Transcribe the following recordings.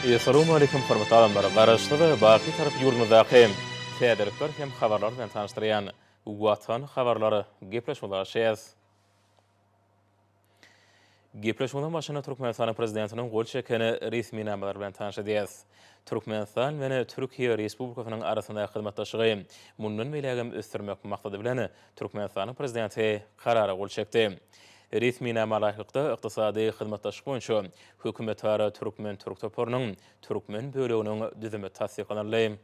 Essalawmaleýkim hormatly adamlar! Garaşsyz we baky Tarap ýurdumyzdaky täzelikler hem habarlar bilen tanyşdyrýan Watan habarlar gepleşigimize başlaýarys. Gepleşigimiziň başynda Türkmenistanyň Prezidentiniň gol çeken resminamalary bilen tanyş edýäris. Türkmenistan bilen Türkiýe Respublikasynyň arasyndaky hyzmatdaşlygy mundan beýlägem ösdürmek maksady bilen Türkmenistanyň Prezidenti Karara gol çekdi. Resminama laýyklykda, ykdysady hyzmatdaşlyk boýunça hökümetara türkmen-türk toparynyň türkmen böleginiň düzümi tassyklanyldy.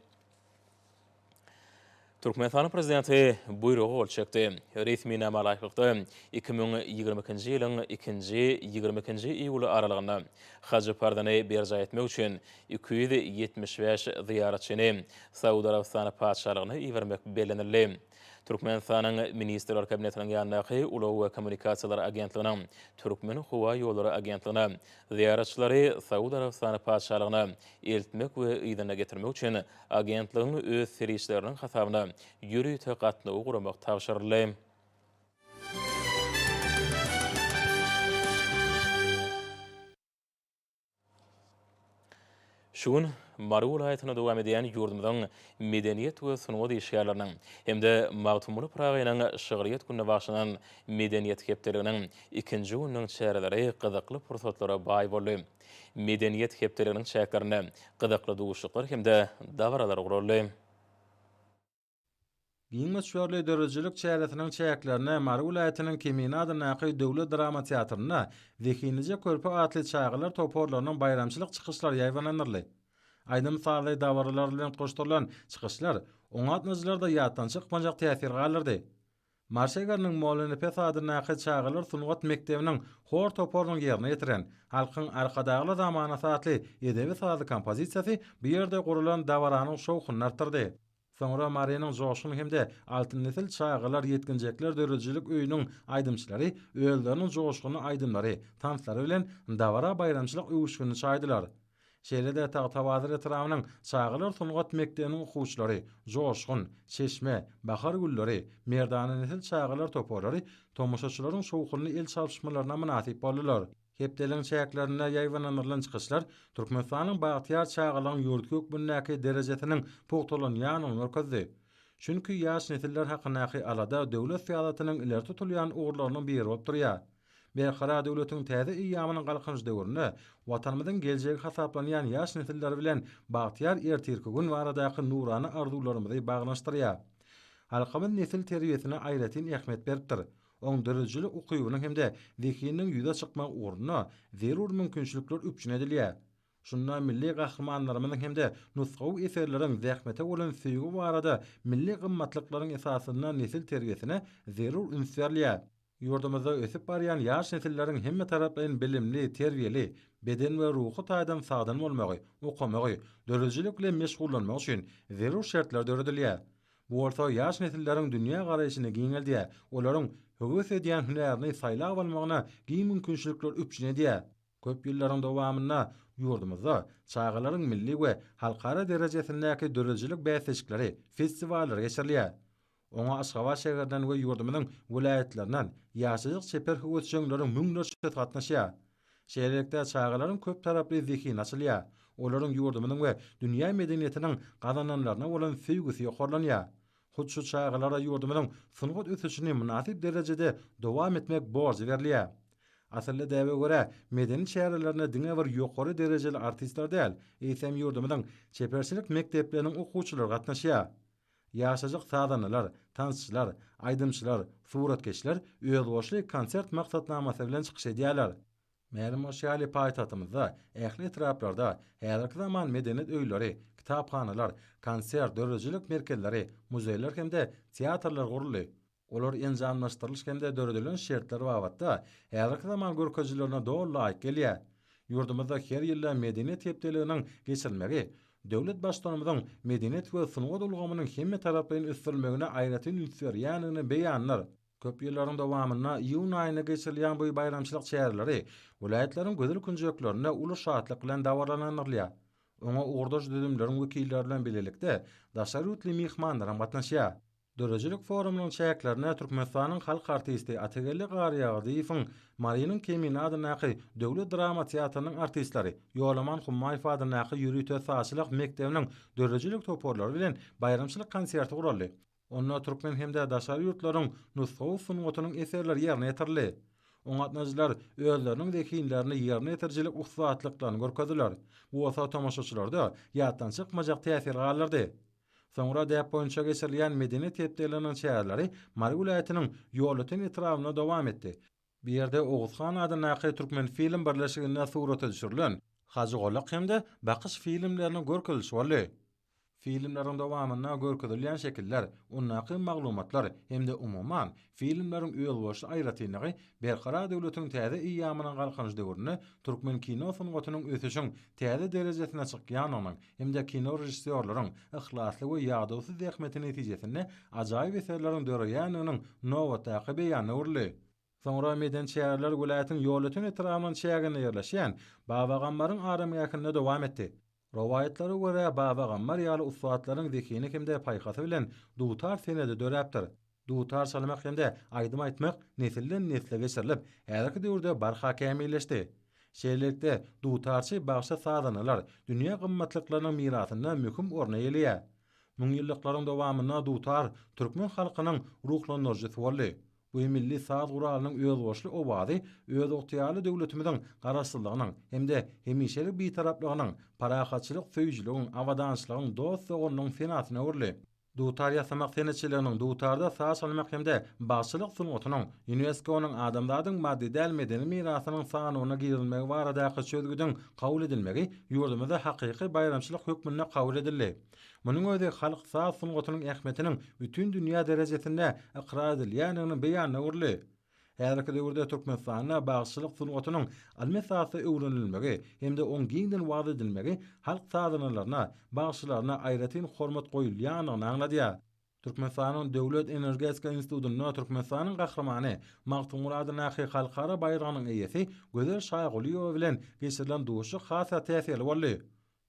Türkmenistanyň Prezidenti Buýruga gol çekdi. Resminama laýyklykda, 2022-nji ýylyň ikinji 22-nji iýuly aralygynda haj parzyny berjaý etmek üçin 275 zyýaratçyny Saud Arabystany Patyşalygyna ibermek bellenildi. Türkmenistanyň Ministrler Kabinetiniň ýanyndaky Ulag we kommunikasiýalar agentliginiň Türkmenhowaýollary agentligine zyýaratçylary Saud Arabystany Patyşalygyna eltmek we yzyna getirmek üçin agentligiň öz serişdeleriniň hasabyna ýörite gatnawy guramak tabşyryldy. Şu gün Mary welaýatynda dowam edýän ýurdumyzyň medeniýet we sungat işgärleriniň hem-de Magtymguly Pyragynyň şygryýet gününe bagyşlanan Medeniýet hepdeliginiň ikinji gününiň çäreleri gyzykly pursatlara baý boldy. Medeniýet hepdeliginiň çäklerinde gyzykly duşuşyklar hem-de dabaralar guraldy. Giň möçberli döredijilik çäresiniň çäklerinde Mary welaýatynyň Kemine adyndaky döwlet drama teatrynda Zehinlije körpe atly çagalar toparlarynyň baýramçylyk çykyşlary ýaýbaňlandyryldy. Aýdym-sazly dabaralar bilen utgaşdyrylan çykyşlar oňa gatnaşyjylarda ýatdan çykmajak täsir galdyrdy. Mary şägeriniň Mollanepes adyndaky çagalar sungat mekdebiniň hor toparynyň ýerine ýetiren Halkyň Arkadagly zamanasy atly edebi-sazly kompozisiýasy bu ýerde guralan dabaranyň şowhunyny artdyrdy. Soňra Marynyň Joşgun hem-de Altyn nesil çagalar ýetginjekler döredijilik öýüniň aýdymçylary özleriniň joşgunly aýdymlary, tanslary bilen dabara baýramçylyk öwüşginini çaýdylar. Şeýle-de Tagtabazar etrabynyň çagalar sungat mekdebiniň okuwçylary Joşgun, Çeşme, Bahar gülleri, Merdana nesil çagalar toparlary tomaşaçylaryň şowhunly el çalyşmalaryna mynasyp boldular. Hepdeligiň çäklerinde ýaýbaňlandyrylan çykyşlar Türkmenistanyň bagtyýar çagalygyň ýurdy hökmündäki derejesiniň pugtalanýandygyny görkezdi. Çünki ýaş nesiller hakyndaky alada döwlet syýasatynyň ileri tutulýan ugurlarynyň biri bolup durýar. Berkarar döwletiň täze eýýamynyň Galkynyş döwründe Watanymyzyň geljegi hasaplanýan ýaş nesiller bilen bagtyýar ertirki gün baradaky nurana arzuwlarymyzy baglanyşdyrýar. Halkymyz nesil terbiýesine aýratyn ähmiýet beripdir. Oň döredijilik ukybynyň hem-de zehininiň ýüze çykmagy ugrunda zerur mümkinçilikler üpjün edilýär. Şunda milli gahrymanlarymyzyň hem-de nusgawy eserleriň zähmete bolan söýgi barada milli gymmatlyklaryň esasynda nesil terbiýesine zerur üns berilýär. Ýurdumyzda ösüp barýan ýaş nesilleriň hemmetaraplaýyn bilimli, terbiýeli, beden we ruhy taýdan sagdyn bolmagy, okamagy, döredijilik bilen meşgullanmagy üçin zerur şertler döredilýär. Bu bolsa ýaş nesilleriň dünýä garaýşyny giňeldýär, olaryň höwes edýän hünärini saýlap almagyna giň mümkinçilikler üpjün edýär. Köp ýyllaryň dowamynda ýurdumyzda çagalaryň milli we halkara derejesindäki döredijilik bäsleşikleri, festiwallary geçirilýär. Oňa Aşgabat şäherinden we ýurdumyzyň welaýatlaryndan ýaşajyk çeper höwesjeňleriň müňlerçesi gatnaşýar. Şeýlelikde, çagalaryň köptaraply zehini açylýar, olaryň ýurdumyzyň we dünýä medeniýetiniň gazananlaryna bolan söýgüsi ýokarlanýar. Hut şu çagalara ýurdumyzyň sungat ösüşini mynasyp derejede dowam etmek borjy berilýär. Asylly däbe görä, medeni çärelerine diňe bir ýokary derejeli artistler däl, eýsem ýurdumyzyň çeperçilik mekdepleriniň okuwçylary gatnaşýar. Ýaşajyk sazandalar, tansçylar, aýdymçylar, suratkeşler özboluşly konsert maksatnamasy bilen çykyş edýärler. Mälim bolşy ýaly, paýtagtymyzda, ähli etraplarda häzirki zaman medeniýet öýleri, kitaphanalar, konsert, döredijilik merkezleri, muzeýler hem-de teatrlar guruldy. Olar enjamlaşdyrylyş hem-de döredilen şertler babatda häzirki zaman görkezijilerine doly laýyk gelýär. Ýurdumyzda her ýylda Medeniýet hepdeliginiň geçirilmegi döwlet Baştutanymyzyň medeniýet we sungat ulgamynyň hemmetaraplaýyn ösdürilmegine aýratyn üns berýändigini beýandyr. Köp ýyllaryň dowamynda iýun aýynda geçirilýän bu baýramçylyk çäreleri welaýatlaryň gözel künjeklerinde uly şatlyk bilen dabaralandyrylýar. Oňa ugurdaş düzümleriň wekilleri bilen bilelikde daşary ýurtly myhmanlar hem gatnaşýar. Döredijilik forumynyň çäklerinde Türkmenistanyň halk artisti Atageldi Garýagdyýewiň Marynyň Kemine adyndaky döwlet drama teatrynyň artistleri, Ýolaman Hummaýew adyndaky ýörite sazçylyk mekdebiniň döredijilik toparlary bilen baýramçylyk konserti guraldy. Onda türkmen hem-de daşary ýurtlaryň nusgawy sungatynyň eserleri ýerine ýetirildi. Oňa gatnaşyjylar özleriniň zehinlerini, ýerine ýetirijilik ussatlyklaryny görkezdiler. Bu bolsa tomaşaçylarda ýatdan çykmajak täsir galdyrdy. Soňra däp boýunça geçirilýän Medeniýet hepdeliginiň çäreleri Mary welaýatynyň Ýolöten etrabynda dowam etdi. Bu ýerde Oguz han adyndaky Türkmenfilm birleşiginde surata düşürilen Hajygolak hem-de Bakyş filmleriniň görkezilişi boldy. Filmleriň dowamynda görkezilýän şekiller, ondaky maglumatlar hem-de umuman, filmleriň özboluşly aýratynlygy Berkarar döwletiň täze eýýamynyň Galkynyş döwründe türkmen kino sungatynyň ösüşiň täze derejesine çykýandygynyň hem-de kino režissýorlaryň yhlasly we ýadawsyz zähmeti netijesinde ajaýyp eserleriň döreýändiginiň nobatdaky beýanyna öwrüldi. Soňra medeni çäreler welaýatyň Ýolöten etrabynyň çäginde ýerleşýän Babagammaryň aramgähinde dowam etdi. Rowaýatlara görä, Babagammar ýaly ussatlaryň zehini hem-de paýhasy bilen dutar senedi döräpdir. Dutar çalmak hem-de aýdym aýtmak nesilden-nesle geçirilip, häzirki döwürde barha kämilleşdi. Şeýlelikde, dutarçy bagşy-sazandalar dünýä gymmatlyklarynyň mirasynda möhüm orun eýeleýär. Müňýyllyklaryň dowamynda dutar türkmen halkynyň ruhlandyryjysy boldy. Bu milli saz guralynyň özboluşly owazy özygtyýarly döwletimiziň Garaşsyzlygynyň hem-de hemişelik Bitaraplygynyň, parahatçylyk söýüjiligiň, abadançylygyň, dost-doganlygyň senasyna öwrüldi. Dutar ýasamak senetçiliginiň, dutarda saz çalmak hem-de bagşylyk sungatynyň Ýunesko-nyň Adamzadyň maddy däl medeni mirasynyň sanawyna girizilmegi baradaky çözgüdiň kabul edilmegi ýurdumyzda hakyky baýramçylyk hökmünde kabul edildi. Munuň özi halk saz sungatynyň ähmiýetiniň bütin dünýä derejesinde ykrar edilýändiginiň beýanyna öwrüldi. Häzirki döwürde Türkmenistanda bagşyçylyk sungatynyň ylmy esasda öwrenilmegi hem-de oň giňden wagyz edilmegi halk sazandalaryna, bagşylaryna aýratyn hormat goýulýandygyny aňladýar. Türkmenistanyň Döwlet energetika institutynda Türkmenistanyň Gahrymany, Magtymguly adyndaky halkara baýragynyň eýesi Gözel Şagulyýewa bilen geçirilen duşuşyk has-da täsirli boldy.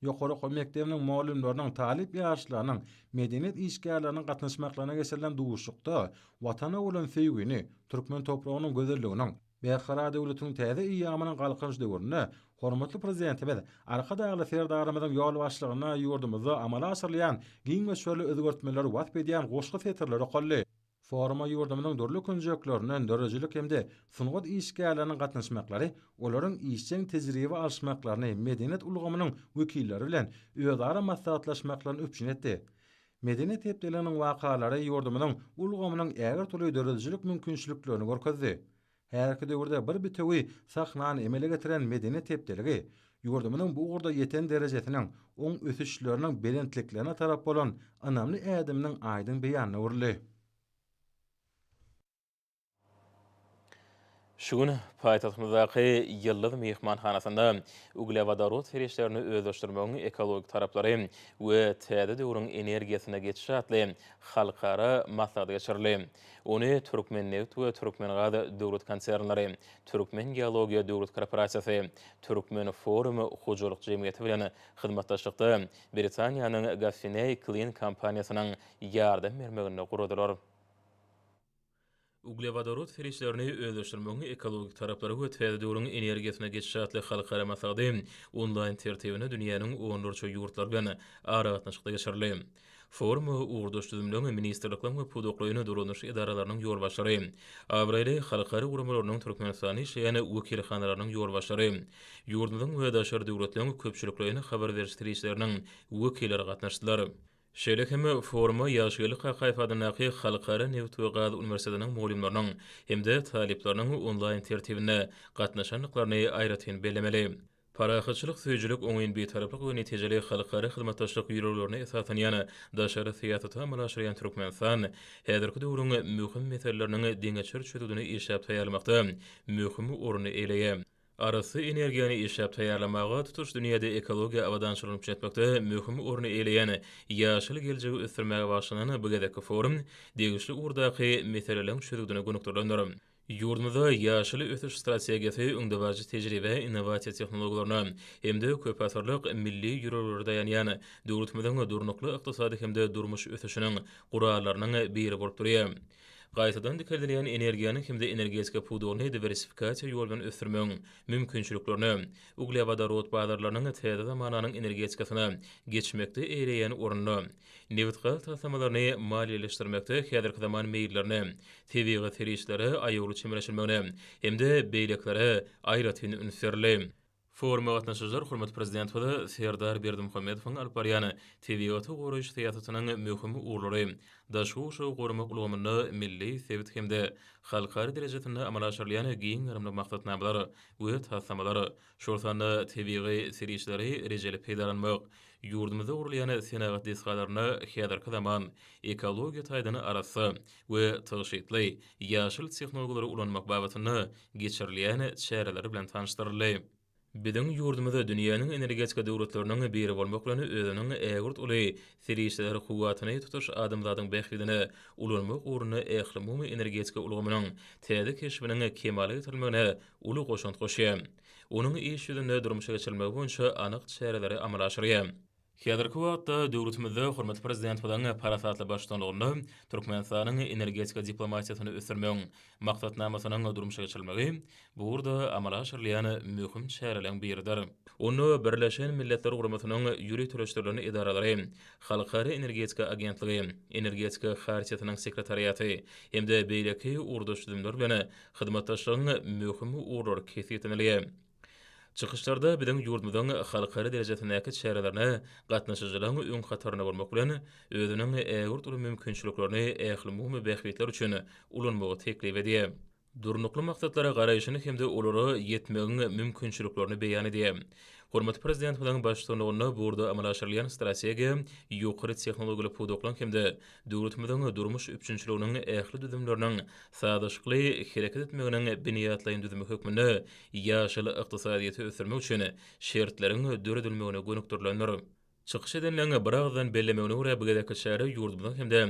Ýokary okuw mekdebiniň mugallymlarynyň, talyp ýaşlarynyň, medeniýet işgärleriniň gatnaşmaklaryna geçirilen duşuşykda Watana bolan söýgini, türkmen topragynyň gözelliginiň, Berkarar döwletiň täze eýýamynyň Galkynyş döwründe hormatly Prezidentimiz Arkadagly Serdarymyzyň ýolbaşçylygynda ýurdumyzda amala aşyrylýan giň möçberli özgertmeleri wasp edýän goşgy setirleri okaldy. Foruma ýurdumyzyň dürli künjeklerinden döredijilik hem-de sungat işgärleriniň gatnaşmaklary olaryň işjeň tejribe alyşmaklaryny, medeniýet ulgamynyň wekilleri bilen özara maslahatlaşmaklaryny üpjün etdi. Medeniýet hepdeliginiň wakalary ýurdumyzyň ulgamynyň ägirt uly döredijilik mümkinçiliklerini görkezdi. Häzirki döwürde bir bitewi sahnany emele getiren Medeniýet hepdeligi ýurdumyzyň bu ugurda ýeten derejesiniň, oň ösüşleriniň belentliklerine tarap bolan ynamly ädiminiň aýdyň beýanyna öwrüldi. Şu gün paýtagtymyzdaky Ýyldyz myhmanhanasynda uglewodorod serişdelerini özleşdirmegiň ekologik taraplary we täze döwrüň energiýasyna geçiş atly halkara maslahaty geçirildi. Ony Türkmennebit we Türkmengaz döwlet konsernleri, Türkmengeologiýa döwlet korporasiýasy, Türkmenforum hojalyk jemgyýeti bilen hyzmatdaşlykda Britaniýanyň Gaffiney Clean kompaniýasynyň ýardam bermeginde guradylar. Uglewodorod serişdelerini özleşdirmegiň ekologik taraplary we täze döwrüň energiýasyna geçiş atly halkara maslahaty onlaýn tertibinde dünýäniň onlarça ýurtlary bilen aragatnaşykda geçirildi. Foruma ugurdaş düzümleň, ministrlikleriň we pudaklaýyn dolanyş edaralarynyň ýolbaşçylary, abraýly halkara guramalarynyň Türkmenistanda işleýän wekilhanalarynyň ýolbaşçylary, ýurdumyzyň we daşary döwletleriň köpçülikleýin habar beriş serişdeleriniň wekilleri gatnaşdylar. Şeýle hem foruma Ýagşygeldi Kakaýew adyndaky Halkara nebit we gaz uniwersitetiniň mugallymlarynyň hem-de talyplarynyň onlaýn tertibinde gatnaşandyklaryny aýratyn bellemeli. Parahatçylyk söýüjilik, oňyn Bitaraplyk we netijeli halkara hyzmatdaşlyk ýörelgelerine esaslanýan daşary syýasaty amala aşyrýan Türkmenistan häzirki döwrüň möhüm meseleleriniň deňeçer çözgüdini işläp taýýarlamakda möhüm orny eýeleýär. Arassa energiýany işläp taýýarlamaga, tutuş dünýäde ekologiýa abadançylygyny üpjün etmekde möhüm orny eýeleýän ýaşyl geljegi ösdürmäge bagyşlanan bu gezekki forum degişli ugurdaky meseleleriň çözgüdine gönükdirilendir. Ýurdumyzda ýaşyl ösüş strategiýasy öňdebaryjy tejribä, innowasiýa tehnologiýalaryna hem-de köpasyrlyk milli ýörelgelere daýanýan döwletimiziň durnukly ykdysady hem-de durmuş ösüşiniň gurallarynyň biri bolup durýar. Gaýtadan dikeldilýän energiýany hem-de energetika pudagyny diwersifikasiýa ýoly bilen ösdürmegiň mümkinçiliklerine, uglewodorod bazarlarynyň täze zamananyň energetikasyna geçmekde eýeleýän ornuna, nebitgaz taslamalaryny maliýeleşdirmekde häzirki zaman meýillerine, tebigy serişdelere aýawly çemeleşilmegine hem-de beýlekilere aýratyn üns berildi. Foruma gatnaşyjylar hormatly Prezidentimiz Serdar Berdimuhamedowyň alyp barýan tebigaty goraýyş syýasatynyň möhüm ugurlary, daşky gurşawy goramak ulgamynda milli, sebit hem-de halkara derejesinde amala aşyrylýan giň gerimli maksatnamalar we taslamalar, şol sanda tebigy serişdeleri rejeli peýdalanmak, ýurdumyzda gurulýan senagat desgalarynda häzirki zaman, ekologiýa taýdan arassa we tygşytly ýaşyl tehnologiýalary ulanmak babatynda geçirilýän çäreler bilen tanyşdyryldy. Biziň ýurdumyz dünýäniň energetika döwletleriniň biri bolmak bilen, özüniň ägirt uly serişdeler kuwwatyny tutuş adamzadyň bähbidine ulanmak ugrunda ählumumy energetika ulgamynyň täze keşbiniň kemala getirilmegine uly goşant goşýar. Onuň iş ýüzünde durmuşa geçirilmegi boýunça anyk çäreleri amala aşyrýar. Häzirki wagtda döwletimizde hormatly Prezidentimiziň parasatly baştutanlygynda Türkmenistanyň energetika diplomatiýasyny ösdürmegiň Maksatnamasynyň durmuşa geçirilmegi bu ugurda amala aşyrylýan möhüm çäreleriň biridir. Onda Birleşen Milletler Guramasynyň ýöriteleşdirilen edaralary, Halkara energetika agentligi, Energetika hartiýasynyň sekretariaty hem-de beýleki ugurdaş düzümler bilen hyzmatdaşlygyň möhüm ugurlary kesgitlenilýär. Çykyşlarda biziň ýurdumyzyň halkara derejesindäki çärelerine gatnaşyjylaryň öň hatarynda bolmak bilen, özüniň ägirt uly mümkinçiliklerini ählumumy bähbitler üçin ulanmagy teklip edýär. Durnukly maksatlara garaýşyny hem-de olara ýetmegiň mümkinçiliklerini beýan edýär. Hormatly Prezidentimiziň baştutanlygynda bu ugurda amala aşyrylýan strategiýa ýokary tehnologiýaly pudaklaryň hem-de döwletimiziň durmuş üpjünçiliginiň ähli düzümleriniň sazlaşykly hereket etmeginiň binýatlaýyn düzümi hökmünde ýaşyl ykdysadyýeti ösdürmek üçin şertleriň döredilmegine gönükdirilendir. Çykyş edenleriň biragyzdan bellemegine görä, bu gezekki çäre ýurdumyzyň hem-de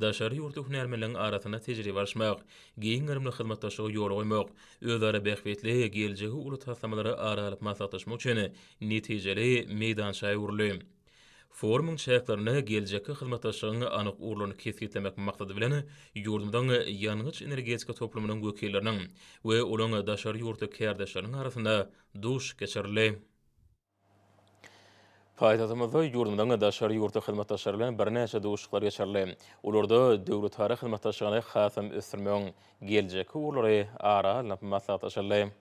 daşary ýurtly hünärmenleriň arasynda tejribe alyşmak, giň gerimli hyzmatdaşlygy ýola goýmak, özara bähbitli, geljegi uly taslamalary ara alyp maslahatlaşmak üçin netijeli meýdança öwrüldi. Forumyň çäklerinde geljekki hyzmatdaşlygyň anyk ugurlaryny kesgitlemek maksady bilen, ýurdumyzyň ýangyç-energetika toplumynyň wekilleriniň we olaryň daşary ýurtly kärdeşleriniň arasynda duşuşyk geçirildi. Paýtagtymyzda ýurdumyzyň daşary ýurtly hyzmatdaşlary bilen birnäçe duşuşyklar geçirildi. Olarda döwletara hyzmatdaşlygyny hasam ösdürmegiň geljekki ugurlary ara alnyp maslahatlaşyldy.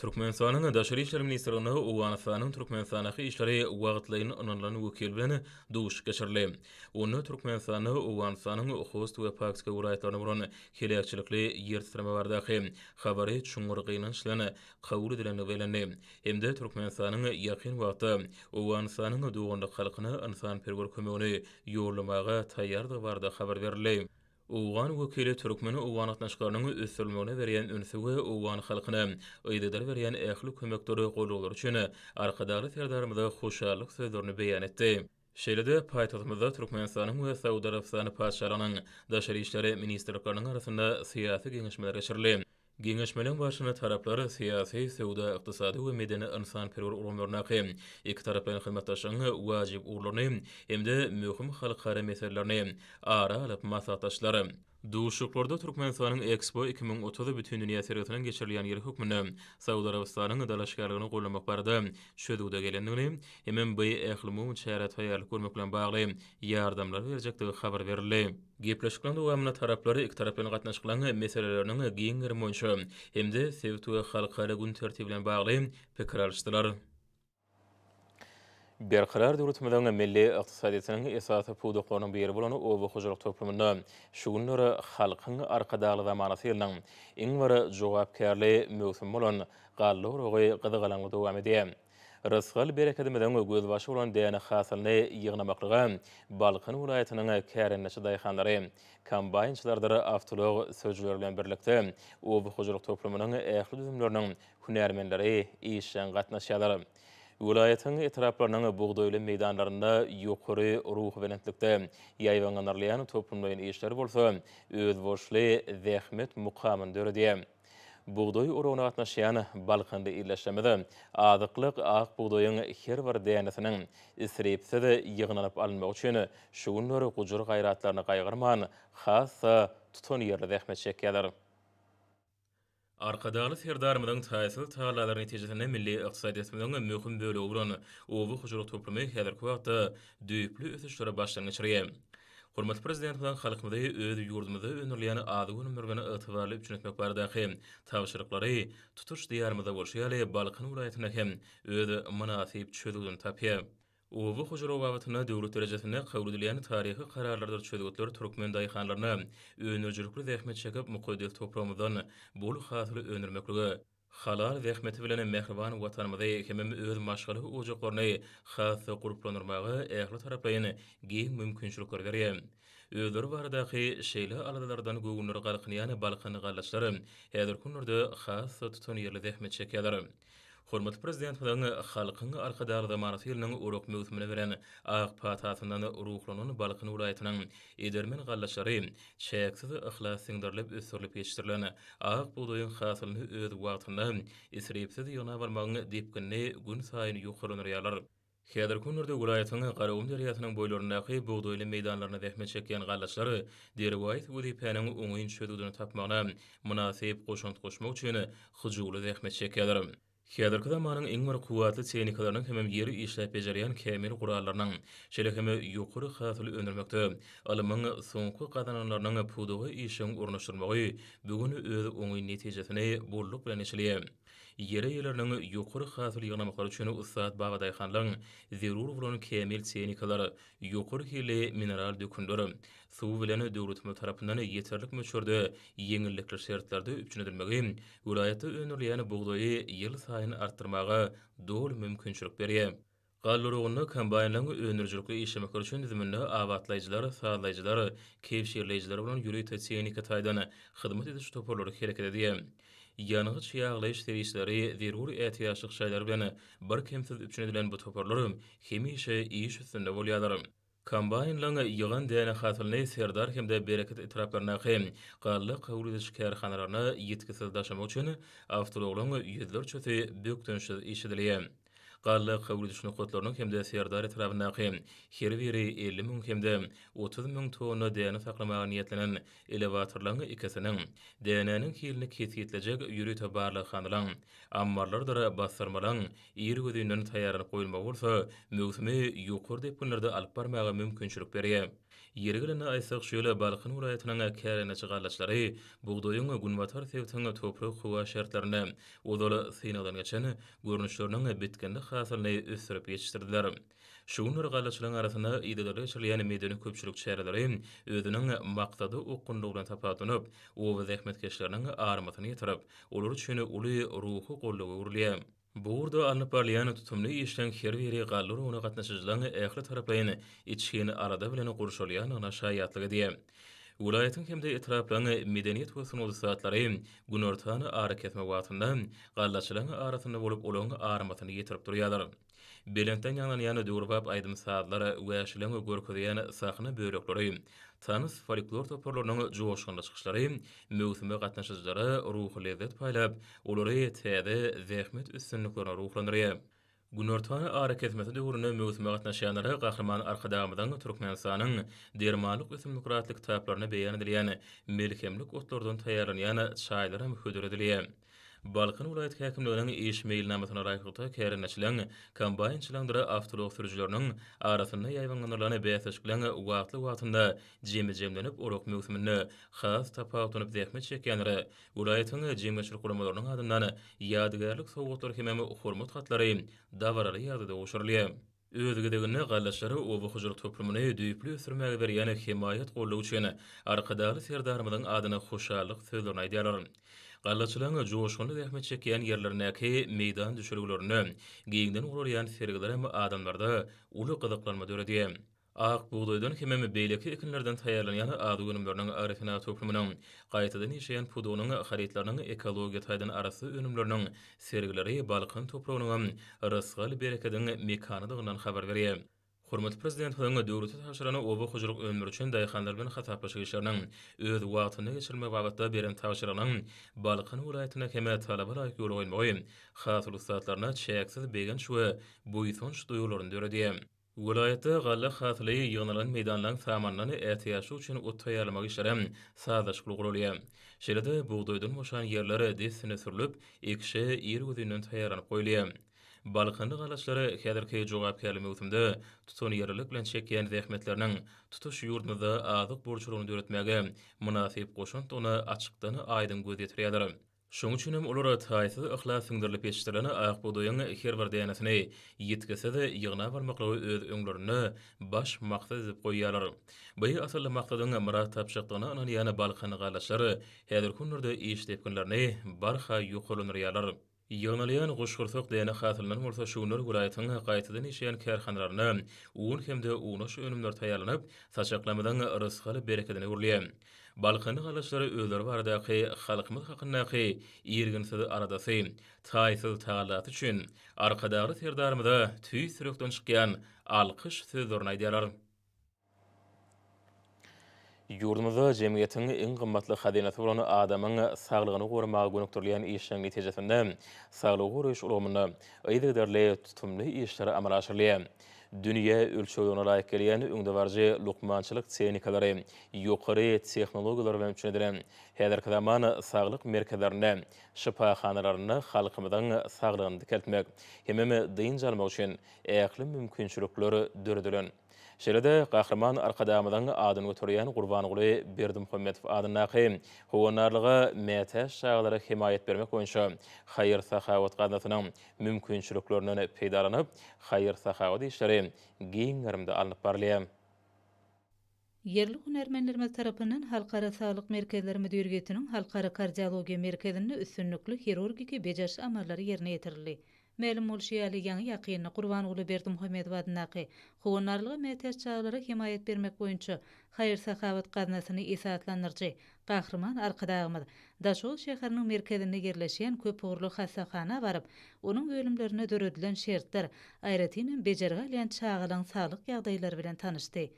Türkmenistanyň Daşary işler ministrliginde Owganystanyň Türkmenistandaky işleri wagtlaýyn ynanylan wekili bilen duşuşyk geçirildi. Onda Türkmenistanda Owganystanyň Host we Paktika welaýatlarynda bolan heläkçilikli ýer titreme baradaky habary çuňňur gynanç bilen kabul edilendigi bellendi hem-de Türkmenistanyň ýakyn wagtda Owganystanyň doganlyk halkyna ynsanperwer kömegini ýollamaga taýýardygy barada habar berildi. Owgan wekili türkmen-owgan gatnaşyklarynyň ösdürilmegine berýän ünsi we owgan halkyna yzygider berýän ähli kömekdir goldawlary üçin Arkadagly Serdarymyza hoşallyk sözlerini beýan etdi. Şeýle-de paýtagtymyzda Türkmenistanyň we Saud Arabystany Patyşalygynyň Daşary işler ministrlikleriniň arasynda syýasy geňeşmeler geçirildi. Geňeşmeliň barşynda taraplar syýasy, söwda-ykdysady we medeni-ynsanperwer ulgamlaryndaky ikitaraplaýyn hyzmatdaşlygyň wajyp ugurlaryny hem-de möhüm halkara meselelerini ara alyp maslahatlaşdylar. Duşuşyklarda Türkmenistanyň Ekspo 2030 bütindünýä sergisiniň geçirilýän ýeri hökmünde Saud Arabystanyň dalaşgärligini goldamak barada çözgüde gelendigini hemem bu ählumumy çärä taýýarlyk görmek bilen bagly ýardamlar berjekdigi habar berildi. Gepleşikleriň dowamynda taraplar ikitaraplaýyn gatnaşyklaryň meseleleriniň giň gerimi boýunça hem-de sebit we halkara gün tertibi bilen bagly pikir alyşdylar. Berkarar döwletimiziň milli ykdysadyýetiniň esasy pudaklarynyň biri bolan oba hojalyk toplumynda şu günler Halkyň Arkadagly zamanasy ýylynyň iň bir jogapkärli möwsümi bolan galla oragy gyzgalaňly dowam edýär. Rysgal-berekedimiziň gözbaşy bolan däne hasylyny ýygnamaklyga Balkan welaýatynyň kärendeçi daýhanlary, kombaýnçylardyr awtoulag sürüjileri bilen birlikde, oba hojalyk toplumynyň ähli düzümleriniň hünärmenleri işjeň gatnaşýarlar. Welaýatyň etraplarynyň bugdaýly meýdanlarynda ýokary ruhubelentlikde ýaýbaňlandyrylýan toplumlaýyn işler bolsa özboluşly zähmet mukamyny döredýär. Bugdaý oragyna gatnaşýan balkanly ildeşlerimiz azyklyk ak bugdaýyň her bir dänesiniň isripsiz ýygnalyp alynmagy üçin şu günler gujur-gaýratlaryny gaýgyrman, has-da tutanýerli zähmet çekýärler. Arkadagly Serdarymyzyň taýsyz tagallalary netijesinde milli ykdysadyýetimiziň möhüm bölegi bolan oba hojalyk toplumy häzirki wagtda düýpli ösüşleri başdan geçirýär. Hormatly Prezidentimiziň halkymyzy öz ýurdumyzda öndürilýän azyk önümleri bilen ygtybarly üpjün etmek baradaky tabşyryklary tutuş Diýarymyzda bolşy ýaly, Balkan welaýatynda hem öz mynasyp çözgüdini tapýar. Oba hojalygy babatynda döwlet derejesinde kabul edilýän taryhy kararlardyr çözgütler türkmen daýhanlaryna öndürijilikli zähmet çekip, mukaddes topragymyzdan bol hasyl öndürmeklige, halal zähmeti bilen mähriban Watanymyzy hemem öz maşgala ojaklaryny has-da gurplandyrmaga ähli taraplaýyn giň mümkinçilikleri berýär. Özleri baradaky şeýle aladalardan göwünleri galkynýan balkanly gallaçlar häzirki günlerde has-da tutanýerli zähmet çekýärler. Hormatly Prezidentimiziň Halkyň Arkadagly zamanasy ýylynyň orak möwsümine beren ak patasyndan ruhlanan Balkan welaýatynyň edermen gallaçlary çäksiz yhlas siňdirilip ösdürilip ýetişdirilen ak bugdaýyň hasylyny öz wagtynda isripsiz ýygnap almagyň depginini günsaýyn ýokarlandyrýarlar. Häzirki günlerde welaýatyň Garagum derýasynyň boýlaryndaky bugdaýly meýdanlarynda zähmet çekýän gallaçlar derwaýys wezipäniň oňyn çözgüdini tapmagyna mynasyp goşant goşmak üçin hyjuwly zähmet çekýärler. Häzirki zamanyň iň bir kuwwatly tehnikalarynyň hemem ýeri işläp bejerýän kämil gurallarynyň, şeýle hem ýokary hasyl öndürmekde ylmyň soňky gazananlarynyň pudaga işjeň ornaşdyrylmagy bu gün öz oňyn netijesini bolluk bilen eçilýär. Ýer eýeleriniň ýokary hasyl ýygnamaklary üçin ussat babadaýhanlaryň zerur bolan kämil tehnikalar, ýokary hilli mineral dökünler, suw bilen döwletimiz tarapyndan ýeterlik möçberde ýeňillikli şertlerde üpjün edilmegi welaýatda öndürilýän bugdaýy ýylsaýyn artdyrmaga doly mümkinçilik berýär. Galla urugynda kombaýnlaryň öndürijilikli işlemekleri üçin düzüminde abatlaýjylar, sazlaýjylar, kebşirleýjiler bolan ýörite tehniki taýdan hyzmat ediş toparlary hereket edýär. Ýangyç ýaglaýyş serişdeleri zerur ätiýaçlyk şaýlary bilen birkemsiz üpjün edilen bu toparlar hemişe iş üstünde bolýarlar. Kombaýnlaryň ýygan däne hasylyny Serdar hem-de Bereket etraplaryndaky galla kabul ediş kärhanalaryna ýitgisiz daşamak üçin awtoulaglaryň ýüzlerçesi bökdençsiz işledilýär. Galla kabul ediş nokatlarynyň hem-de Serdar etrabyndaky her biri 50 müň hem-de 30 müň tonna däne saklamaga niýetlenen elewatorlaryň ikisiniň, dänäniň hilini kesgitlejek ýörite barlaghanalaryň, ammarlardyr bassyrmalaryň Irgözinden taýýarlanyp goýulmagy bolsa, möwsümi ýokary depginlerde alyp barmaga mümkinçilik berýär. Ýeri gelende aýtsak, şu ýyl Balkan welaýatynyň kärendeçi gallaçlary bugdaýyň günbatar sebitiň toprak-howa şertlerinde ozal synagdan geçen görnüşleriniň bitginli hasylyny ösdürip ýetişdirdiler. Şu günler gallaçylaryň arasynda yzygiderli geçirilýän medeni-köpçülik çäreleri özüniň maksada okgunlygy bilen tapawutlanyp, oba zähmetkeşleriniň armasyny ýetirip, olar üçin uly ruhy goldawa öwrülýär. Bu ugurda alnyp barylýan tutumly işleň her biri galla urugyna gatnaşyjylaryň ähli taraplaýyn içgin alada bilen gurşalýandygyna şaýatlyk edýär. Welaýatyň hem-de etraplaryň medeniýet we sungat ussatlary günortan arakesme wagtynda gallaçylaryň arasynda bolup, olaryň armasyny ýetirip durýarlar. Belentden ýaňlanýan döwrebap aýdym-sazlar, wäşileň görkezýän sahna bölekleri, tans, folklor toparlarynyň joşgunly çykyşlary möwsüme gatnaşyjylara ruhy lezzet paýlap, olary täze zähmet üstünliklerine ruhlandyrýar. Günortan arakesmesi döwründe möwsüme gatnaşýanlara Gahryman Arkadagymyzyň Türkmenistanyň dermanlyk ösümlikleri atly kitaplarynda beýan edilýän melhemlik otlardan taýýarlanýan çaýlaram hödür edilýär. Balkan welaýat häkimliginiň iş meýilnamasyna laýyklykda kärendeçileň, kombaýnçylaryňdyr awtoulag sürüjileriniň arasynda ýaýbaňlandyrylan bäsleşikleň wagtly-wagtynda jemi jemlenip, orak möwsüminde has tapawutlanyp zähmet çekýänlere welaýatyň jemgyýetçilik guramalarynyň adyndan ýadygärlik sowgatlary hemem hormat hatlary dabaraly ýagdaýda gowşurylýar. Öz gezeginde gallaçlara oba hojalyk toplumyny düýpli ösdürmäge berýän hemaýat-goldawy üçin Arkadagly Serdarymyzyň adyna hoşallyk sözlerini aýdýarlar. Gallaçylaryň joşgunly zähmet çekýän ýerlerindäki meýdan düşelgelerinde giňden guralýan sergilerem adamlarda uly gyzyklanma döredýär. Ak bugdaýdan hemem beýleki ekinlerden taýýarlanýan azyk önümleriniň agrosenagat toplumynyň, gaýtadan işleýän pudagynyň harytlarynyň ekologiýa taýdan arassa önümleriniň sergileri Balkan topragynyňam rysgal-berekediň mekanydygyndan habar berýär. Hormatly Prezidentimiziň döwlete tabşyran oba hojalyk önümleri üçin daýhanlar bilen hasaplaşyk işleriniň öz wagtynda geçirilmegi babatda beren tabşyrygynyň Balkan welaýatynda hem talaba laýyk ýola goýulmagy hasyl ussatlaryna çäksiz begenç we buýsanç duýgularyny döredýär. Welaýatda galla hasyly ýygnalan meýdanlaryň samanyndan ätiýaçlyk üçin ot taýýarlamak işleri sazlaşykly guralýar. Şeýle-de bugdaýdan boşan ýerler dessine sürlüp, ekişe irgözinden taýýarlanyp goýulýar. Balkanly gallaçylar häzirki jogapkärli möwsümde tutanýerlilik bilen çekýän zähmetleriniň tutuş ýurdumyzda azyk bolçulygyny döretmäge mynasyp goşantdygyna açykdan aýdyň göz ýetirýärler. Şonuň üçin hem olar taýsyz yhlas siňdirilip ýetişdirilen ak bugdaýyň her bir dänesini ýitgisiz ýygnap almaklygy öz öňlerinde baş maksat edip goýýarlar. Bu asylly maksadyň myrat tapjakdygyna ynanýan balkanly gallaçlar häzirki günlerde iş depginlerini barha ýokarlandyrýarlar. Ýygnalýan guşgursak däne hasylyndan bolsa şu günler welaýatyň gaýtadan işleýän kärhanalarynda un hem-de unaş önümleri taýýarlanyp, saçaklarymyzyň rysgal-berekedine öwrülýär. Balkanly gallaçlar özleri baradaky, halkymyz hakyndaky irginsiz aladasy, taýsyz tagallasy üçin Arkadagly Serdarymyza tüýs ýürekden çykýan alkyş sözlerini aýdýarlar. Ýurdumyzda jemgyýetiň iň gymmatly hazynasy bolan adamyň saglygyny goramaga gönükdirilýän işleriň netijesinde saglygy goraýyş ulgamynda yzygiderli tutumly işler amala aşyrylýar. Dünýä ölçeglerine laýyk gelýän öňdebaryjy lukmançylyk tehnikalary, ýokary tehnologiýalar bilen üpjün edilen häzirki zaman saglyk merkezlerinde, şypahanalarynda halkymyzyň saglygyny dikeltmek hemem dynç almak üçin ähli mümkinçilikler döredilen. Şeýle-de Gahryman Arkadagymyzyň adyny göterýän Gurbanguly Berdimuhamedow adyndaky Howandarlyga mätäç çagalara hemaýat bermek boýunça haýyr-sahawat gaznasynyň mümkinçiliklerinden peýdalanyp, haýyr-sahawat işleri giň gerimde alnyp barylýar. Ýerli hünärmenlerimiz tarapyndan Halkara saglyk merkezleri müdiriýetiniň Halkara kardiologiýa merkezinde üstünlikli hirurgiki bejeriş amallary ýerine ýetirildi. Mälim bolşy ýaly, ýaňy-ýakynda Gurbanguly Berdimuhamedow adyndaky Howandarlyga mätäç çagalara hemaýat bermek boýunça haýyr-sahawat gaznasyny esaslandyryjy Gahryman Arkadagymyz Daşoguz şäheriniň merkezinde ýerleşýän köpugurly hassahana baryp, onuň bölümlerinde döredilen şertler, aýratynam bejergi alýan çagalaryň saglyk ýagdaýlary bilen tanyşdy.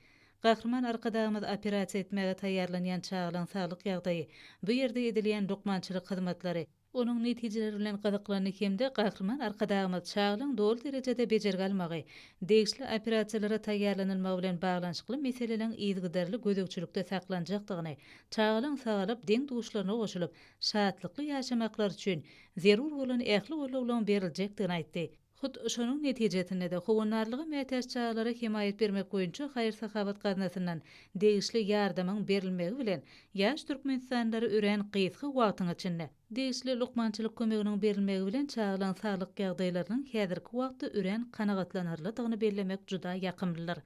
Gahryman Arkadagymyz operasiýa etmäge taýýarlanýan çagalaryň saglyk ýagdaýy, bu ýerde edilýän lukmançylyk hyzmatlary, onuň netijeleri bilen gyzyklandy hem-de Gahryman Arkadagymyz çagalaryň doly derejede bejergi almagy, degişli operasiýalara taýýarlanylmagy bilen baglanyşykly meseleleriň yzygiderli gözegçilikde saklanjakdygyny, çagalaryň sagalyp, deň-duşlaryna goşulyp, şatlykly ýaşamaklary üçin zerur bolan ähli gollawlaryň beriljekdigini aýtdy. Hut şonuň netijesinde-de, howandarlyga mätäç çagalara hemaýat bermek boýunça haýyr-sahawat gaznasyndan degişli ýardamyň berilmegi bilen, ýaş türkmenistanlylara örän gysga wagtyň içinde, degişli lukmançylyk kömeginiň berilmegi bilen çagalaryň saglyk ýagdaýlarynyň häzirki wagtda örän kanagatlanarlydygyny bellemek juda ýakymlydyr.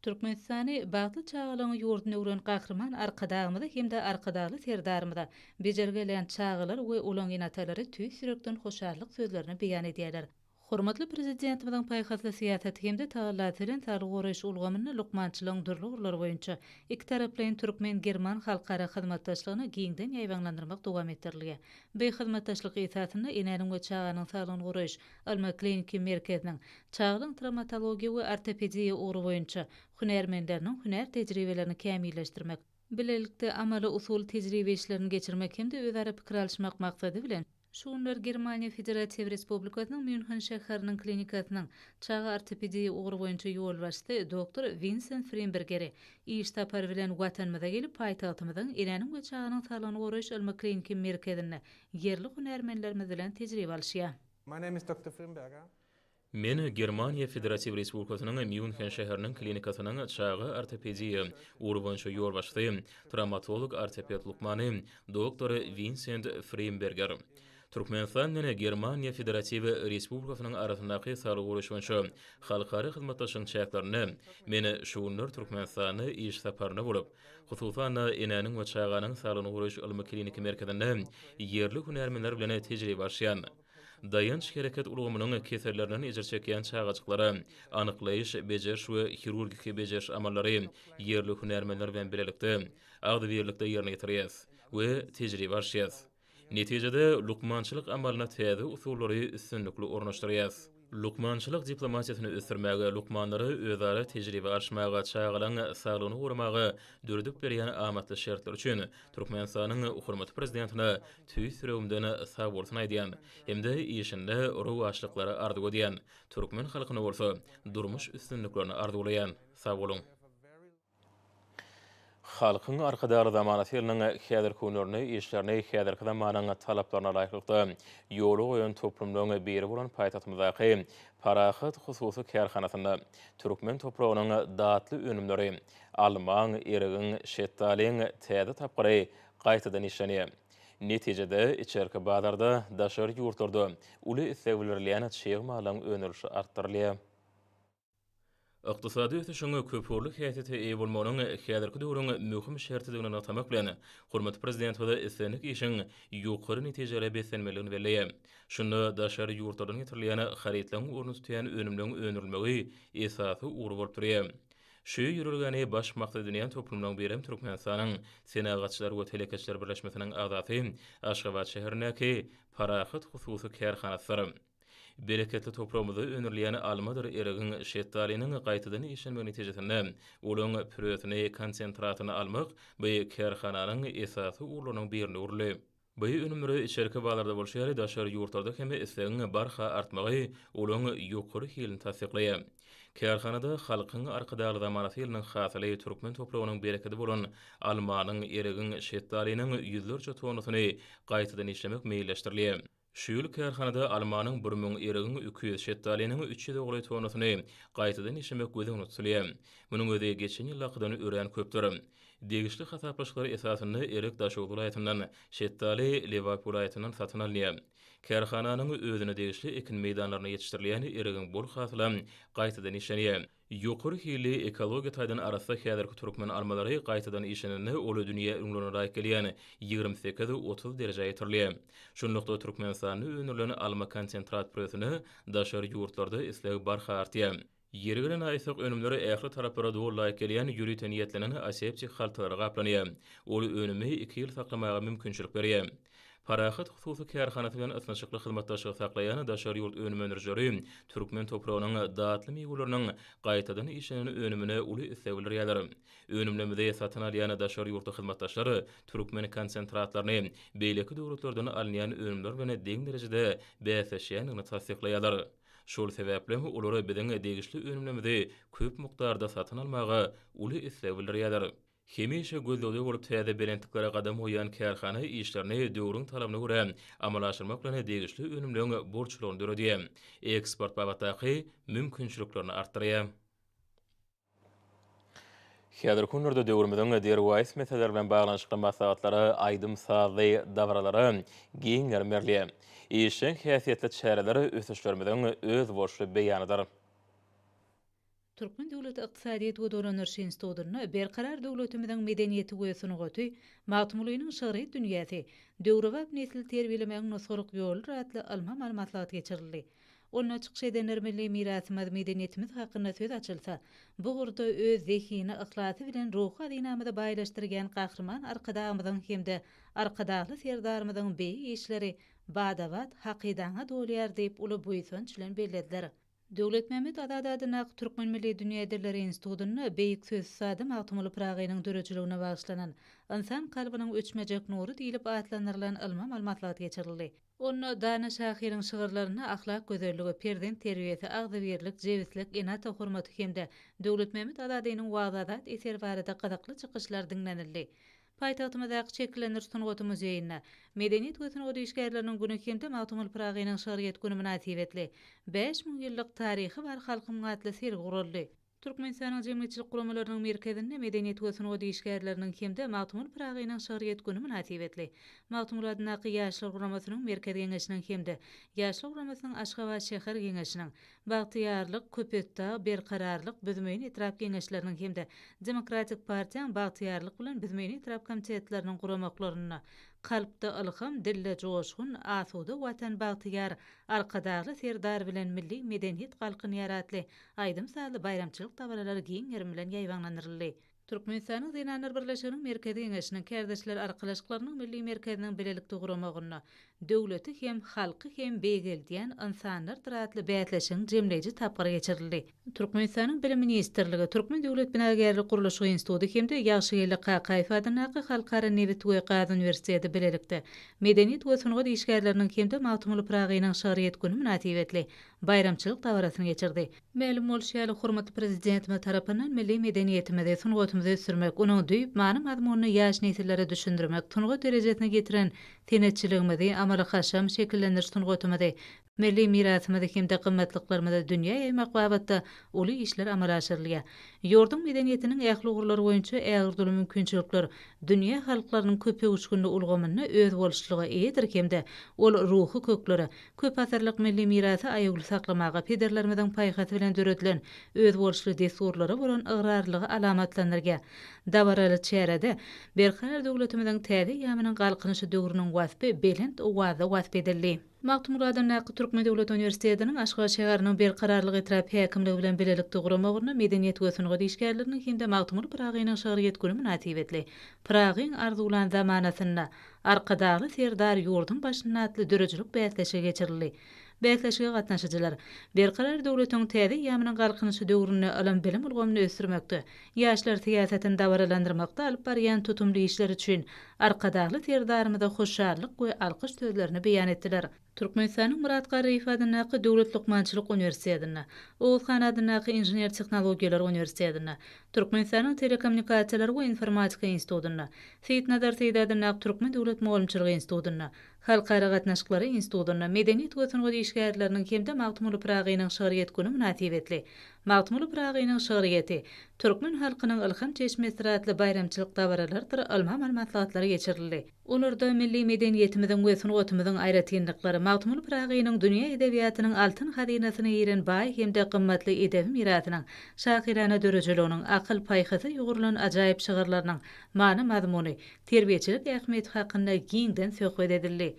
Türkmenistany bagtly çagalygyň ýurduna öwren Gahryman Arkadagymyza hem-de Arkadagly Serdarymyza bejergi alýan çagalar we olaň ene-atalary tüýs ýürekden hoşallyk sözlerini beýan edýärler. Hormatly Prezidentimiziň paýhasly syýasaty hem-de tagallasy bilen saglygy goraýyş ulgamynda lukmançylygyň dürli ugurlary boýunça ikitaraplaýyn türkmen-german halkara hyzmatdaşlygyny giňden ýaýbaňlandyrmak dowam etdirilýär. Bu hyzmatdaşlyk esasynda enäniň we çaganyň saglygyny goraýyş ylmy-kliniki merkeziniň Çagalaryň trawmatologiýa we ortopediýa ugry boýunça hünärmenleriniň hünär tejribelerini kämilleşdirmek, bilelikde amaly-usuly tejribe işlerini geçirmek hem-de özara pikir alyşmak maksady bilen, şu günler Germaniýa Federatiw Respublikasynyň Mýunhen şäheriniň klinikasynyň çaga ortopediýa ugry boýunça ýolbaşçysy doktor Winsent Frimbergeri iş sapary bilen Watanymyza gelip, paýtagtymyzyň Enäniň we çaganyň saglygyny goraýyş ylmy-kliniki merkezinde ýerli hünärmenlerimiz bilen tejribe alyşýar. My name is Doctor Frimberger. Men Germaniýa Federatiw Respublikasynyň Mýunhen şäheriniň klinikasynyň çaga ortopediýa ugry boýunça ýolbaşçysy, trawmatolog-ortoped lukmany doktor Winsent Frimberger. Türkmenistan bilen Germaniýa Federatiw Respublikasynyň arasyndaky saglygy goraýyş boýunça halkara hyzmatdaşlygyň çäklerinde men şu günler Türkmenistanda iş saparynda bolup, hususan-da, Enäniň we çaganyň saglygyny goraýyş ylmy-kliniki merkezinde ýerli hünärmenler bilen tejribe alyşýan. Daýanç-hereket ulgamynyň kesellerinden ejir çekýän çagajyklara anyklaýyş, bejeriş we hirurgiki bejeriş amallary ýerli hünärmenler bilen bilelikde, agzybirlikde ýerine ýetirýäs we tejribe alyşýas. Netijede, lukmançylyk amalyna täze usullary üstünlikli ornaşdyrýas. Lukmançylyk diplomatiýasyny ösdürmäge, lukmanlara özara tejribe alyşmaga, çagalaryň saglygyny goramaga döredip berýän amatly şertleri üçin Türkmenistanyň hormatly Prezidentine tüýs ýüregimden sagbolsun aýdýan hem-de işinde rowaçlyklary arzuw edýän, türkmen halkyna bolsa durmuş üstünliklerini arzuwlaýan. Sag boluň! Halkyň Arkadagly zamanasy ýylynyň häzirki günlerinde işlerini häzirki zamanyň talaplaryna laýyklykda ýola goýan toplumlaryň biri bolan paýtagtymyzdaky Parahat hususy kärhanasynda türkmen topragynyň datly önümleri, almaň, erigiň, şetdalyň täze tapgyry gaýtadan işlenýär. Netijede, içerki bazarda, daşary ýurtlarda uly isleg bildirilýän çig malyň öndürilişi artdyrylýar. Ykdysady ösüşiň köpugurly häsiýete eýe bolmagynyň häzirki döwrüň möhüm şertidigini nygtamak bilen, hormatly Prezidentimiz islendik işiň ýokary netijelere beslenmelidigini belleýär. Şunda daşary ýurtlardan getirilýän harytlaryň ornuny tutýan önümleriň öndürilmegi esasy ugur bolup durýar. Şu ýörelgäni baş maksat edinýän toplumlaryň birem Türkmenistanyň Senagatçylar we telekeçiler birleşmesiniň agzasy Aşgabat şäherindäki Parahat hususy kärhanasydyr. Bereketli topragymyzda öndürilýän almadyr erigiň, şetdalynyň gaýtadan işlenmegi netijesinde olaryň püresini, konsentratyny almak bu kärhananyň esasy ugurlarynyň birine öwrüldi. Bu önümlere içerki bazarda bolşy ýaly daşary ýurtlarda hem islegiň barha artmagy olaryň ýokary hilini tassyklaýar. Kärhanada Halkyň Arkadagly zamanasy ýylynyň hasyly türkmen topragynyň berekedi bolan almanyň, erigiň, şetdalynyň ýüzlerçe tonnasyny gaýtadan işlemek meýilleşdirilýär. Şu ýyl kärhanada almanyň 1000, erigiň 200, şetdalynyň 300-e golaý tonnasyny gaýtadan işlemek göz öňünde tutulýar. Munuň özi geçen ýyldakydan örän köpdür. Degişli hasaplaşyklar esasynda erik Daşoguz welaýatyndan, şetdaly Lebap welaýatyndan satyn alynýar. Kärhananyň özüne degişli ekin meýdanlarynda ýetişdirilýän erigiň bol hasylam gaýtadan işlenýär. Ýokary hilli, ekologiýa taýdan arassa häzirki türkmen almalary gaýtadan işlenende ol dünýä ülňülerine laýyk gelýän 28, 30 derejä ýetirilýär. Şunlukda, Türkmenistanda öndürilen alma konsentrat püresine daşary ýurtlarda isleg barha artýar. Ýeri gelende aýtsak, önümler ähli talaplara doly laýyk gelýän ýörite niýetlenen aseptik haltalara gaplanýar. Ol önümi iki ýyl saklamaga mümkinçilik berýär. Parahat hususy kärhanasy bilen ysnyşykly hyzmatdaşlygy saklaýan daşary ýurt önüm öndürijileri türkmen topragynyň datly miweleriniň gaýtadan işlenen önümine uly isleg bildirýärler. Önümlerimizi satyn alýan daşary ýurtly hyzmatdaşlar türkmen konsentratlaryny beýleki döwletlerden alynýan önümler bilen deň derejede bäsleşýändigini tassyklaýarlar. Şol sebäpli hem olar biziň degişli önümlerimizi köp mukdarda satyn almaga uly isleg bildirýärler. Hemişe gözlegde bolup täze belentliklere gadam goýýan kärhana işlerini döwrüň talabyna görä amala aşyrmak bilen degişli önümleň bolçulygyny döredýär, eksport babatdaky mümkinçiliklerini artdyrýar. Häzirki günlerde döwrümiziň derwaýys meseleleri bilen baglanyşykly maslahatlara, aýdym-sazly dabaralara giň gerim berilýär. Işjeň häsiýetli çäreler ösüşlerimiziň özboluşly beýanydyr. Türkmen döwlet ykdysadyýet we dolandyryş institutynda Berkarar döwletimiziň medeniýeti we sungaty, Magtymgulynyň şygryýet dünýäsi, döwrebap nesli terbiýelemegiň nusgalyk ýoludyr atly ylmy-amaly maslahat geçirildi. Onda çykyş edenler milli mirasymyz, medeniýetimiz hakynda söz açylsa, bu ugurda öz zehini, yhlasy bilen ruhy hazynamyzy baýlaşdyrýan Gahryman Arkadagymyzyň hem-de Arkadagly Serdarymyzyň beýik işleri bada-bat hakydaňa dolýar diýip uly buýsanç bilen bellediler. Döwletmämmet Azady adyndaky Türkmen milli dünýä dilleri institutynda beýik söz ussady Magtymguly Pyragynyň döredijiligine bagyşlanan Ynsan kalbynyň öçmejek nury diýlip atlandyrylan ylmy-amaly maslahat geçirildi. Onda dana şahyryň şygyrlarynda ahlak gözelligi, perzent terbiýesi, agzybirlik, jebislik, ene-ata hormaty hem-de Döwletmämmet Azadynyň Wagyz-Azat eseri barada gyzykly çykyşlar diňlenildi. Paýtagtymyzdaky Şekillendiriş sungaty muzeýinde Medeniýet we sungat işgärleriniň güni hem-de Magtymguly Pyragynyň şygryýet güni mynasybetli 5000 ýyllyk taryhy bar halkymyň atly sergi guraldy. Türkmenistanyň Jemgyýetçilik guramalarynyň merkezinde Medeniýet we sungat işgärleriniň hem-de Magtymguly Pyragynyň şygryýet güni mynasybetli Magtymguly adyndaky Ýaşlar guramasynyň Merkezi Geňeşiniň hem-de Ýaşlar guramasynyň Aşgabat şäher Geňeşiniň Bagtyýarlyk, Köpetdag, Berkararlyk, Büzmeýin etrap Geňeşleriniň hem-de Demokratik partiýaň Bagtyýarlyk bilen Büzmeýin etrap komitetleriniň guramaklarynda. Kalpda ylham, dilde joşgun, Asuda Watan bagtyýar, Arkadagly Serdar bilen milli medeniýet galkynýar atly aýdym-sazly baýramçylyk dabaralary giň gerim bilen ýaýbaňlandyryldy. Türkmenistanyň Zenanlar birleşiginiň Merkezi Geňeşiniň, Kärdeşler arkalaşyklarynyň Milli merkeziniň bilelikde guramagynda Döwleti hem, halky hem beýgeldýän ynsanlardyr atly bäsleşigiň jemleýji tapgyry geçirildi. Türkmenistanyň Bilim ministrligi, Türkmen döwlet binagärlik-gurluşyk instituty hem-de Ýagşygeldi Kakaýew adyndaky Halkara nebit we gaz uniwersiteti bilelikde Medeniýet we sungat işgärleriniň hem-de Magtymguly Pyragynyň şygryýet güni mynasybetli baýramçylyk dabarasyny geçirdi. Mälim bolşy ýaly, hormatly Prezidentimiz tarapyndan milli medeniýetimizi, sungatymyzy ösdürmek, onuň düýp many-mazmunyny ýaş nesillere düşündirmek, sungat derejesine ýetiren senetçiligimizi, amaly-haşam, şekillendiriş sungatymyzy, milli mirasymyzy hem-de gymmatlyklarymyzy dünýä ýaýmak babatda uly işler amala aşyrylýar. Ýurduň medeniýetiniň ähli ugurlary boýunça ägirt uly mümkinçilikler dünýä halklarynyň köpöwüşginli ulgamynda özboluşlyga eýedir hem-de ol ruhy köklere, Köp asyrlyk milli mirasy aýawly saklamaga, pederlerimiziň paýhasy bilen döredilen özboluşly dessurlara bolan ygrarlylygy alamatlandyrýar. Dabaraly çärede Berkarar döwletimiziň täze eýýamynyň Galkynyşy döwrüniň waspy belent owazda wasp edildi. Magtymguly adyndaky Türkmen döwlet uniwersitetiniň Aşgabat şäheriniň Berkararlyk etrap häkimligi bilen bilelikde guramagynda Medeniýet we sungat işgärleriniň hem-de Magtymguly Pyragynyň şygryýet güni mynasybetli Pyragyň arzuwlan zamanasynda Arkadagly Serdar ýurduň başynda atly döredijilik bäsleşigi geçirildi. Bäsleşige gatnaşyjylar, Berkarar döwletiň täze eýýamynyň Galkynyşy döwründe ylym-bilim ulgamyny ösdürmekde, ýaşlar syýasatyny dabaralandyrmakda alyp barýan tutumly işleri üçin Arkadagly Serdarymyza hoşallyk we alkyş sözlerini beýan etdiler. Türkmenistanyň Myrat Garryýew adyndaky Döwlet lukmançylyk uniwersitetinde, Oguz han adyndaky Inžener-tehnologiýalar uniwersitetinde, Türkmenistanyň Telekommunikasiýalar we informatika institutynda, Seýitnazar Seýdi adyndaky Türkmen döwlet mugallymçylyk institutynda, Halkara gatnaşyklary institutynda Medeniýet we sungat işgärleriniň hem-de Magtymguly Pyragynyň şygryýet güni mynasybetli Magtymguly Pyragynyň şygryýeti, türkmen halkynyň ylham çeşmesidir atly baýramçylyk dabaralarydyr ylmy-amaly maslahatlary geçirildi. Olarda milli medeniýetimiziň we sungatymyzyň aýratynlyklary, Magtymguly Pyragynyň dünýä edebiýatynyň altyn hazynasyna giren baý hem-de gymmatly edebi mirasynyň, şahyrana döredijiliginiň, akyl-paýhasa ýugrulan ajaýyp şygyrlarynyň many-mazmuny, terbiýeçilik ähmiýeti hakynda giňden söhbet edildi.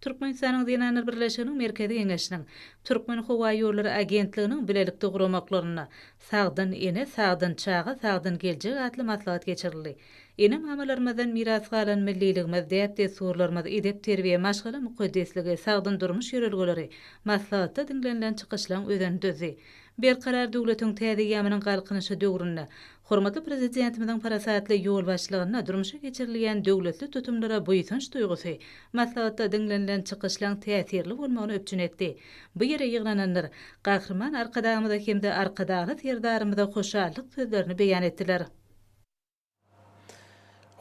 Türkmenistanyň Zenanlar birleşiginiň Merkezi Geňeşiniň, Türkmenhowaýollary agentliginiň bilelikde guramaklarynda Sagdyn ene, sagdyn çaga, sagdyn geljek atly maslahat geçirildi. Ene-mamalarymyzdan miras galan milliligimiz, däp-dessurlarymyz, edep-terbiýe, maşgala mukaddesligi, sagdyn durmuş ýörelgeleri maslahatda diňlenilen çykyşlaň özenini düzdi. Berkarar döwletiň täze eýýamynyň Galkynyşy döwründe hormatly Prezidentimiziň parasatly ýolbaşçylygynda durmuşa geçirilýän döwletli tutumlara buýsanç duýgusy maslahatda diňlenilen çykyşlaň täsirli bolmagyny üpjün etdi. Bu ýere ýygnananlar Gahryman Arkadagymyza hem-de Arkadagly Serdarymyza hoşallyk sözlerini beýan etdiler.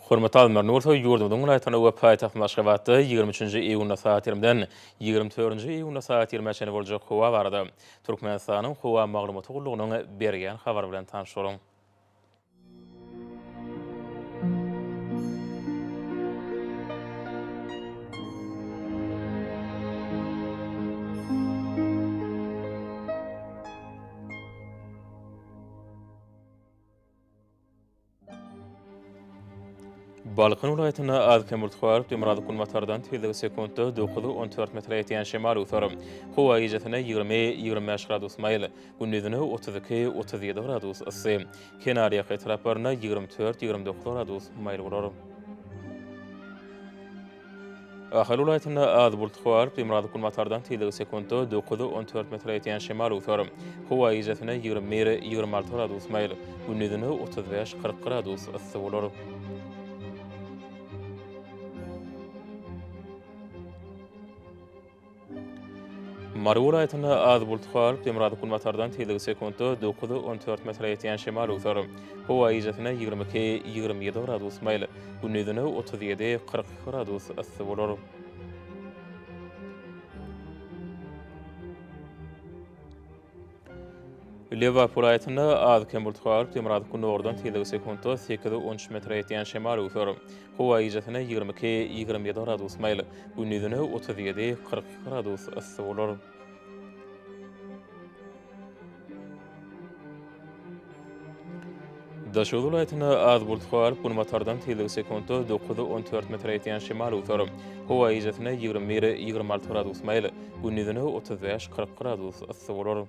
Hormatly alymlar, indi bolsa ýurdumyzyň welaýatlarynda we paýtagtymyz Aşgabatda 23-nji iýunda sagat ýigrimiden 24-nji iýunda sagat ýigrimä çenli boljak howa barada Türkmenistanyň Howa maglumaty gullugynyň berýän habary bilen tanyş boluň. Balkan welaýatynda az-kem bulut garyp, demirgazyk-günbatardan tizligi sekuntda 9-14 metre ýetýän şemal öwser. Howa gijesine 20, 25 gradus maýyl, gündizine 32, 37 gradus yssy. Kenarýaka etraplarynda 24, 29 gradus maýyl bolar. Ahal welaýatynda az bulutly howa bolup, demirgazyk-günbatardan tizligi sekuntda 9-14 metre ýetýän şemal öwser. Howa gijesine 21, 26 gradus maýyl, gündizine 35, 40 gradus yssy bolar. Mary welaýatynda az bulutly howa bolup, demirgazyk-günbatardan tizligi sekuntda 9-14 metre ýetýän şemal öwser. Howa gijesine 22, 27 gradus maýyl, gündizine 37, 42 gradus yssy bolar. Lebap welaýatynda az-kem bulut galyp, demirgazyk-gündogardan tizligi sekuntda sekiz-on üç metre ýetýän şemal öwser. Howa gijesine 22, 27 gradus maýyl, gündizine 37, 42 gradus yssy bolar. Daşoguz welaýatynda az bulutly galyp, günbatardan tizligi sekuntda dokuz, 14 metre ýetýän şemal öwser. Howa gijesine 21, 26 gradus maýyl, gündizine 35, 40 gradus yssy bolar.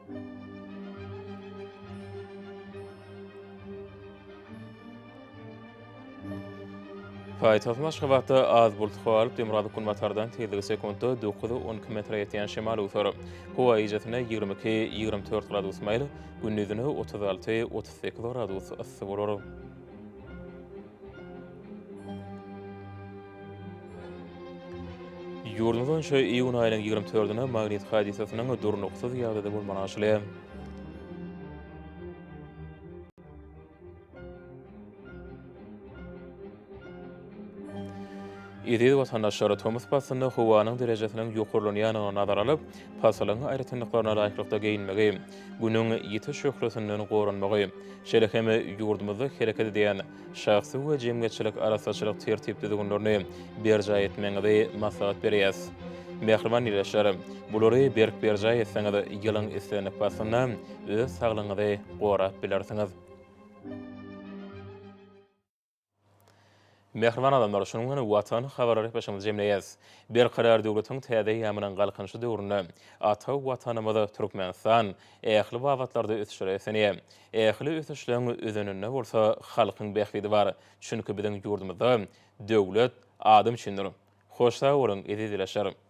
Paýtagtymyz Aşgabatda az bulutly galyp, demirgazyk-günbatardan tizligi sekuntda dokuz, 12 metre ýetýän şemal öwser. Howa gijesine 22, 24 gradus maýyl, gündizine 36, 38 gradus yssy bolar. Ýurdumyz boýunça iýun aýynyň 24-üne magnit hadysasynyň durnuksyz ýagdaýda bolmagy garaşylýar. Eziz watandaşlar, tomus paslynda howanyň derejesiniň ýokarlanýandygyny nazara alyp, pasylyň aýratynlyklaryna laýyklykda geýinmegi, Günüň ýiti şöhlesinden goranmagy, şeýle hem ýurdumyzda hereket edýän şahsy we jemgyýetçilik arassaçylyk tertip-düzgünlerini berjaý etmegiňizi maslahat berýäs. Mähriban ildeşler, bulary berk berjaý etseňiz, ýylyň islendik paslynda öz saglygyňyzy gorap bilersiňiz. Mähriban adamlar, şunuň bilen Watan habarlar gepleşigimizi jemleýäs. Berkarar döwletiň täze eýýamynyň Galkynyşy döwründe ata Watanymyz Türkmenistan ähli babatlarda ösüşlere beslenýär. Ähli ösüşleň özeninde bolsa halkyň bähbidi bar. Çünki biziň ýurdumyzda döwlet adam üçindir. Hoş sag boluň, eziz ildeşler!